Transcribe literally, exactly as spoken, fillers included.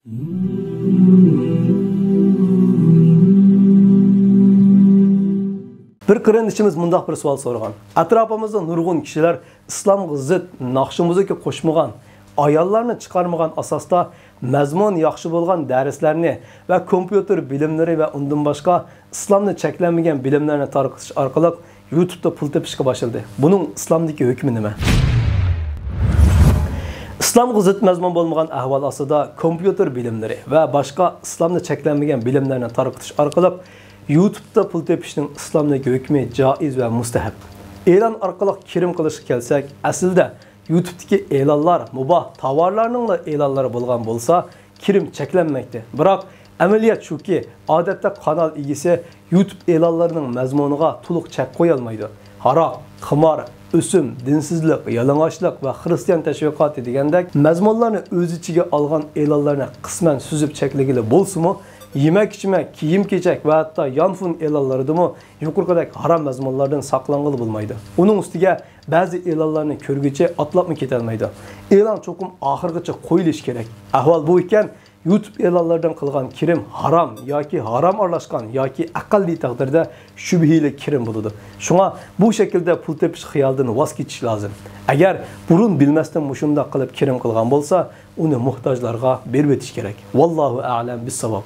بىر قېرىندىشىمىز مۇنداق بىر سوئال سورىغان. ئەتراپىمىزدا نۇرغۇن كىشىلەر ئىسلامغا زىت ناخشا-مۇزىكا قوشمىغان، ئاياللارنى چىقارمىغان ئاساستا مەزمۇنى ياخشى بولغان دەرسلەرنى ۋە كومپيۇتېر بىلىملىرى ۋە ئۇندىن باشقا ئىسلامنى چەكلەنمىگەن بىلىملەرنى تارقىتىش ئارقىلىق يۇتۇبتا پۇل تېپىشقا باشلىدى. بۇنىڭ ئىسلامدىكى ھۆكمى نېمە؟ ئىسلامغا زىت مەزمۇن بولمىغان ئەھۋال ئاستىدا كومپيۇتېر بىلىملىرى ۋە باشقا ئىسلامدا چەكلەنمىگەن بىلىملەرنى تارقىتىش ئارقىلىق يۇتۇبتا پۇل تېپىشنىڭ ئىسلامدىكى ھۆكمى جائىز ۋە مۇستەھەب. ئېلان ئارقىلىق كىرىم قىلىشقا كەلسەك، ئەسلىدە يۇتۇبتىكى ئېلانلار مۇباھ تاۋارلارنىڭلا ئېلانلىرى بولغان بولسا، كىرىم چەكلەنمەيتتى. بىراق، ئەمەلىيەت شۇكى، ئادەتتە قانال ئىگىسى يۇتۇب ئېلانلىرىنىڭ مەزمۇنىغا تولۇق چەك قويالمايدۇ. ھاراق، قىمار، ئۆسۈم، دىنسىزلىق، يالىڭاچلىق ۋە خىرىستىيان تەشۋىقاتى دېگەندەك مەزمۇنلارنى ئۆز ئىچىگە ئالغان ئېلانلارنى قىسمەن سۈزۈپ چەكلىگىلى بولسىمۇ، يېمەك-ئىچمەك، كىيىم-كېچەك ۋە ھەتتا يانفون ئېلانلىرىدىمۇ يۇقىرىقىدەك ھارام مەزمۇنلاردىن ساقلانغىلى بولمايدۇ. ئۇنىڭ ئۈستىگە بەزى ئېلانلارنى كۆرگۈچى ئاتلاپمۇ كېتەلمەيدۇ. ئېلان چوقۇم ئاخىرغىچە قويۇلۇشى كېرەك. ئەھۋال بۇ ئىكەن، يۇتۇب ئېلانلىرىدىن قىلغان كىرىم ھارام ياكى ھارام ئارىلاشقان ياكى ئەقەللىي تەقدىردە شۈبھىلىك كىرىم بولىدۇ. شۇڭا بۇ شەكىلدە پۇل تېپىش خىيالىدىن ۋاز كېچىش لازىم. ئەگەر بۇرۇن بىلمەستىن مۇشۇنداق قىلىپ كىرىم قىلغان بولسا، ئۇنى موھتاجلارغا بېرىۋېتىش كېرەك. ۋاللاھۇ ئەئلەم بىسساۋاب.